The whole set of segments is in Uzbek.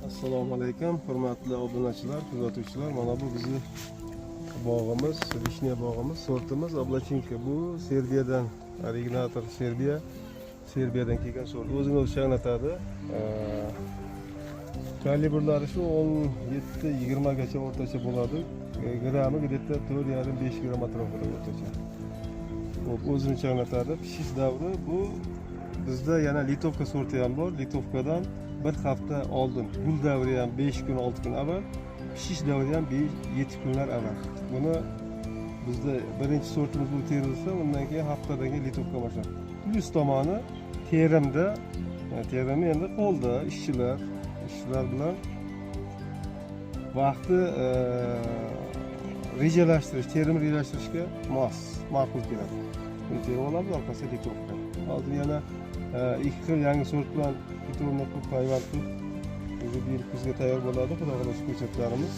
Assalomu alaykum, hurmatli obunachilar, kuzatuvchilar. Mana bu bizni bog'imiz, vishня bog'imiz, sortimiz Облачинка. Bu Serbiyadan, оригинатор Serbiya. Serbiyadan kelgan sort. O'zini o'zi changlatadi. Kalibrlari shu 17-20 gacha o'rtacha bo'ladi. Grammi где-то 4,5-5 gramm atrofida o'rtacha. Xo'p, o'zini changlatadi. Pishish davri bu bizda yana Litovka sorti ham bor. Litovkadan bir hafta oldin, gul davri ham 5 kun, 6 kun avval, pishish davri ham 7 kunlar avval. Buni bizda birinchi sortimiz bu terilsa, undan keyin haftadan keyin Litovka boshlanadi. Plyus tomoni terimda, terimi endi qo'lda ishchilar bilan vaqti rejalashtirish, terim rejalashtirishga mos, ma'qul keladi. Buni terib olamiz, orqasida Litovka. Hozir yana ikki xil yangi sort bilan питомник qilib, payvand qilib, уже bu yil kuzga tayyor bo'ladi, xudo xohlasa, ko'chatlarimiz.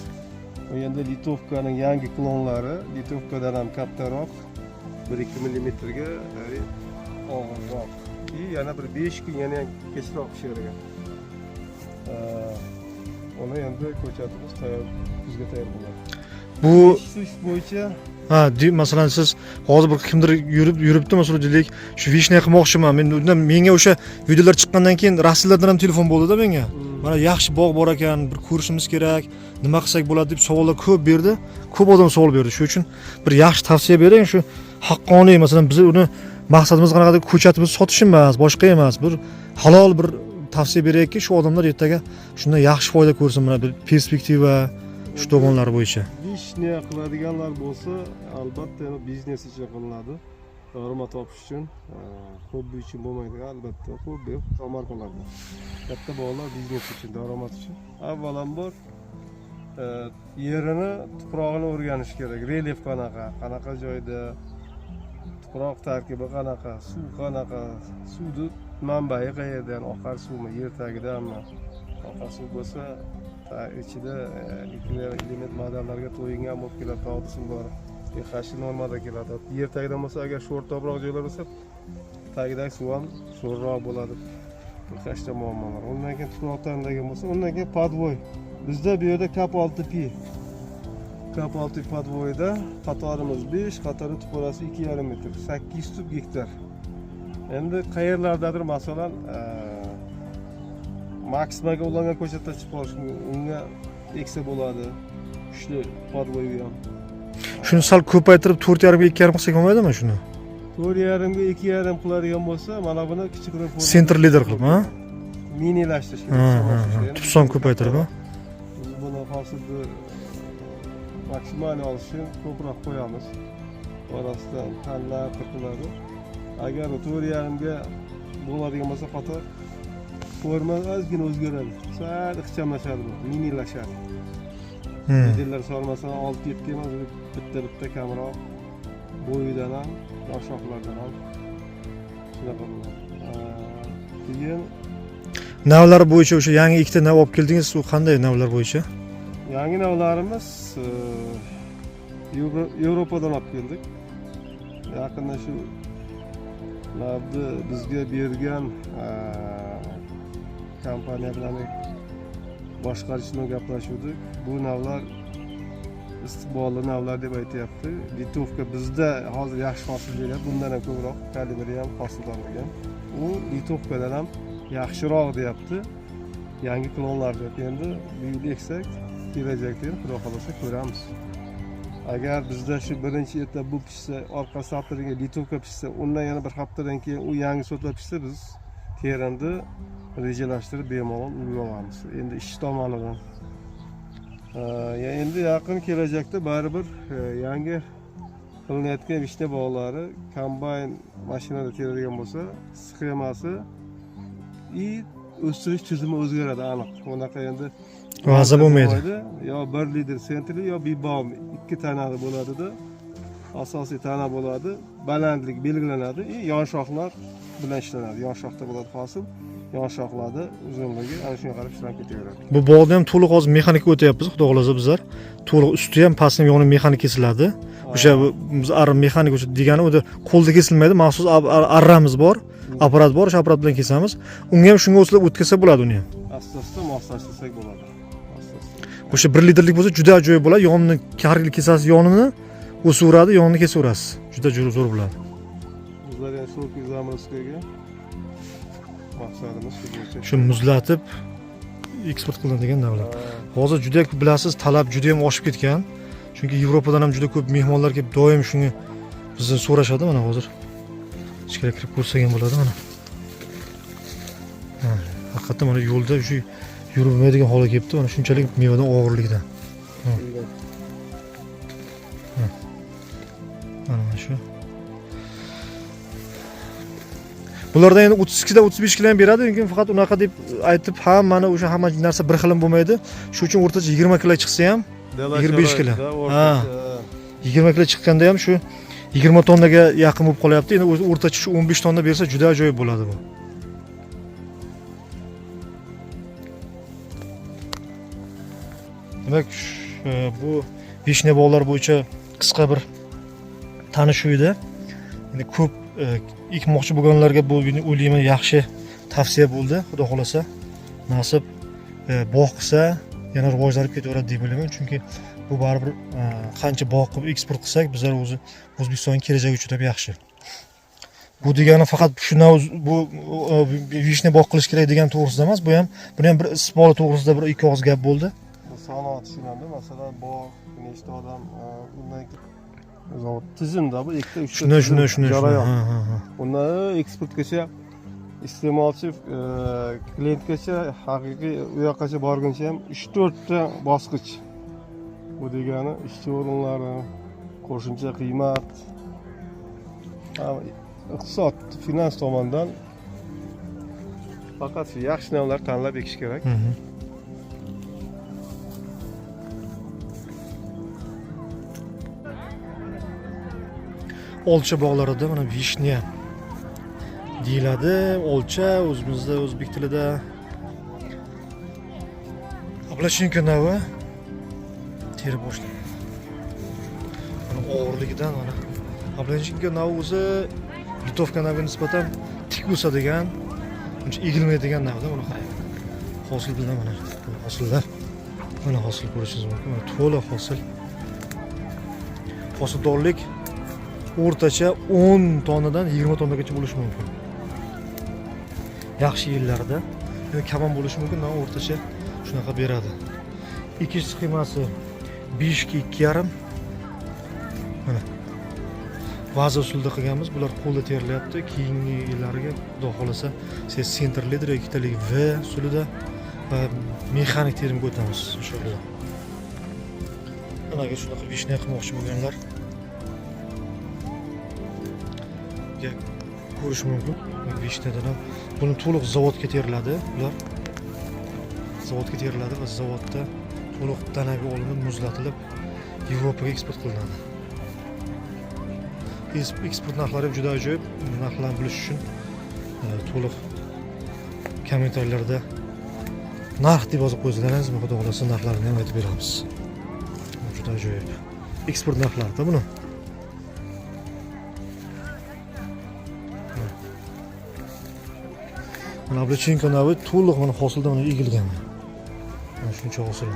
Bu endi Litovkaning yangi klonlari, Litovkadan ham kattaroq, 1-2 millimetrga og'irroq. И yana bir 5 kun yana ham kechroq pishar ekan. Uni endi ko'chatimiz tayyor, kuzga tayyor bo'ladi. Bu Yetishtirish bo'yicha ha, masalan, siz hozir bir kimdir yurib yuribdi, masalan, deylik, shu vishня qilmoqchiman men. Undan menga o'sha videolar chiqqandan keyin Rossiyalardan ham telefon bo'ldida menga. Mana, yaxshi bog' bor ekan, bir ko'rishimiz kerak, nima qilsak bo'ladi deb savollar ko'p berdi. Ko'p odam savol berdi. Shuning uchun bir yaxshi tavsiya bering, shu haqqoniy. Masalan, biz uni maqsadimiz qanaqadir ko'chatimizni sotish emas, boshqa emas, bir halol bir tavsiya beraylikki, shu odamlar ertaga shundan yaxshi foyda ko'rsin. Mana bir perspektiva shu tomonlari bo'yicha. Vishня qiladiganlar bo'lsa, albatta, endi biznes uchun qilinadi. Daromad topish uchun, hobbi uchun bo'lmaydi albatta. Hobbi tomorqalarda. Katta bog'lar biznes uchun, daromad uchun. Avvalambor yerini, tuprog'ini o'rganish kerak. Relyef qanaqa, qanaqa joyda, tuproq tarkibi qanaqa, suv qanaqa, suvni manbai qayerdan, oqar suvmi, yer tagidanmi? Oqar suv bo'lsa, ichida mikroelement ma'danlarga to'yingan bo'lib keladi, tog'ni suvlari. pH'i normada keladi. Yer tagidan bo'lsa, agar sho'r toproq joylar bo'lsa, tagidagi suv ham sho'rroq bo'ladi. pHda muammolar. Undan keyin tuproq tanlagan bo'lsa, undan keyin подвой. Bizda bu yerda KAP 6 P. KAP 6 подвой da qatorimiz 5, qatori tuporasi 2,5 metr, 800 tub gektar. Endi qayerlardadir, masalan, Maksimaga ulangan ko'chatlar chiqib qolishi mumkin. Unga eksa bo'ladi. Kuchli подвой u ham. Shuni sal ko'paytirib, 4,5 ga 2,5 qilsak bo'lmaydimi shuni? 4,5 ga 2,5 qiladigan bo'lsa, mana buni kichikroq forma- Center lider qilib, ha? Minilashtirish kerak. Ha. Endi Tub son ko'paytirib, ha? Biz buni hosilni maksimal olish uchun ko'proq qo'yamiz. Orasidan tanlab qirqiladi. Agar 4,5 ga bo'ladigan bo'lsa qator, forma ozgina o'zgaradi. Sal ixchamlashadi bu, minilashadi. Liderlar solmasan 6-7 emas, bitta bitta kamroq, bo'yidan ham, yoshoqlardan ham shunaqa bo'ladi. Keyin Navlar bo'yicha o'sha yangi ikkita nav olib keldingiz, u qanday navlar bo'yicha? Yangi navlarimiz Yevropadan olib keldik. Yaqinda shu navni bizga bergan kompaniya bilan, boshqarish bilan gaplashuvdik. Bu navlar istiqbolli navlar deb aytyapti. Litovka bizda hozir yaxshi hosil beryapti, bundan ham ko'proq, kalibri ham, hosildorligi ham. U Litovkadan ham yaxshiroq deyapti. Yangi klonlar deyapti. Endi bu yil eksak, kelajakda ham xudo xohlasa ko'ramiz. Agar bizda shu birinchi etap bu pishsa, orqasi haftadan keyin Litovka pishsa, undan yana bir haftadan keyin u yangi sortlar pishsa, biz terimni rejalashtirib bemalol ulgura olamiz. Endi ish tomonidan. Endi yaqin kelajakda baribir yangi qilinayotgan vishня bog'lari kombayn mashinada teradigan bo'lsa, sxemasi и o'stirish tizimi o'zgaradi aniq. Unaqa endi Vaza bo'lmaydi. Yo bir lider sentrli, yo bibaum ikki tanali bo'ladida. Asosiy tana bo'ladi, balandlik belgilanadi и yon shoxlar bilan ishlanadi. Yon shoxda bo'ladi hosil, yon shoxlarda uzunligi ana shunga qarab ishlanib ketaveradi. Bu bog'da ham to'liq hozir mexanika o'tyapmiz, xudo xohlasa bizlar. To'liq usti ham, pasti ham yoni mexanik kesiladi. O'sha biz arra mexanik o'sha degani o'da qo'lda kesilmaydi, maxsus arramiz bor, apparat bor, o'sha apparat bilan kesamiz. Unga ham shunga o'xshab o'tkazsa bo'ladi uni ham. Asta asta moslashtirsak bo'ladi. Asta asta. O'sha 1 litrlik bo'lsa juda ajoyib bo'ladi. Yonini har yil kesasiz, yonini o'saveradi, yonini kesaverasiz. Juda juda zo'r bo'ladi. Muzlar ham срок заморозка ga maqsadimiz shu bo'yicha. Shu muzlatib eksport qilinadigan navlar. Ha, Hozir juda ko'p bilasiz, talab juda ham oshib ketgan. Chunki Yevropadan ham juda ko'p mehmonlar kelib doim shunga bizdan so'rashadi mana hozir. Ichkariga kirib ko'rsak ham bo'ladi mana. Ha, haqiqatdan mana yo'lda shu yurib bo'lmaydigan holga kelibdi. Mana shunchalik mevadan og'irligidan. shunday. Mana shu. Bulardan endi 32 dan 35 kilo ham beradi, lekin faqat unaqa deb aytib hammani o'sha hamma narsa bir xil ham bo'lmaydi. Shu uchun o'rtacha 20 kilo chiqsa ham Dala 25 kilo. sharoitida Ha. o'rtacha, 20 kilo chiqqanda ham shu 20 tonnaga yaqin bo'lib qolyapti. Endi o'zi o'rtacha shu 15 tonna bersa juda ajoyib bo'ladi bu. Demak, bu vishnya bog'lar bo'yicha qisqa bir tanishuv edi. Endi ko'p ekmoqchi bo'lganlarga bu o'ylayman yaxshi tavsiya bo'ldi. Xudo xolasa nasib bog' qilsa yana rivojlanib ketaveradi deb o'ylayman. Chunki bu baribir qancha bog' qilib eksport qilsak, bizlar o'zi O'zbekistonning kelajagi uchun ham yaxshi. Bu degani faqat shundan bu vishnya bog' qilish kerak degan to'g'risida emas, bu ham buni ham bir istiqboli to'g'risida bir ikki og'iz gap bo'ldi. Bu sanoat ishlanadi. Masalan, bog' nechta odam undan keyin zavod tizimda bu ikkita uchta Shunday, tizim, shunday, shunday. jarayon. Ha, ha, ha. Undan eksportgacha iste'molchi klientgacha haqiqiy u yoqqacha borguncha ham 3-4 ta bosqich. Bu degani ishchi o'rinlari, qo'shimcha qiymat, ham iqtisod, finans tomondan faqat shu yaxshi navlar tanlab ekish kerak. Olcha bog'larida mana vishnya deyiladi. Olcha o'zimizda o'zbek tilida. Oblashinka navi terib boshladi. Mana og'irligidan mana Oblashinka navi o'zi litovka naviga nisbatan tik o'sadigan, uncha egilmaydigan navda buni qarang. Hosil bilan mana hosillar. Mana hosil ko'rishingiz mumkin. Mana to'la hosil. Hosildorlik o'rtacha 10 tonnadan 20 tonnagacha bo'lishi mumkin. Yaxshi yillarda endi kam ham bo'lishi mumkin, ammo o'rtacha shunaqa beradi. Ekish sxemasi 5 ga 2,5. Mana vaza usulida qilganmiz. Bular qo'lda terilyapti. Keyingi yillarga Xudo xolasa sentr lider ikkitalik V usulida va mexanik terimga o'tamiz inshaalloh. Mana agar shunaqa vishnya qilmoqchi bo'lganlar ko'rish mumkin. Vishnadan ham buni to'liq zavodga teriladi. Bular zavodga teriladi va zavodda to'liq danaga olinib, muzlatilib Yevropaga eksport qilinadi. Eksport narxlari ham juda ajoyib. Narxlarni bilish uchun to'liq kommentariylarda narx deb yozib qo'ysalaringiz, Xudo xolasa narxlarini ham aytib beramiz. Juda ajoyib. Eksport narxlarida buni. Mana Oblashinka navi to'liq mana hosilda mana egilgan. Mana shuncha hosil.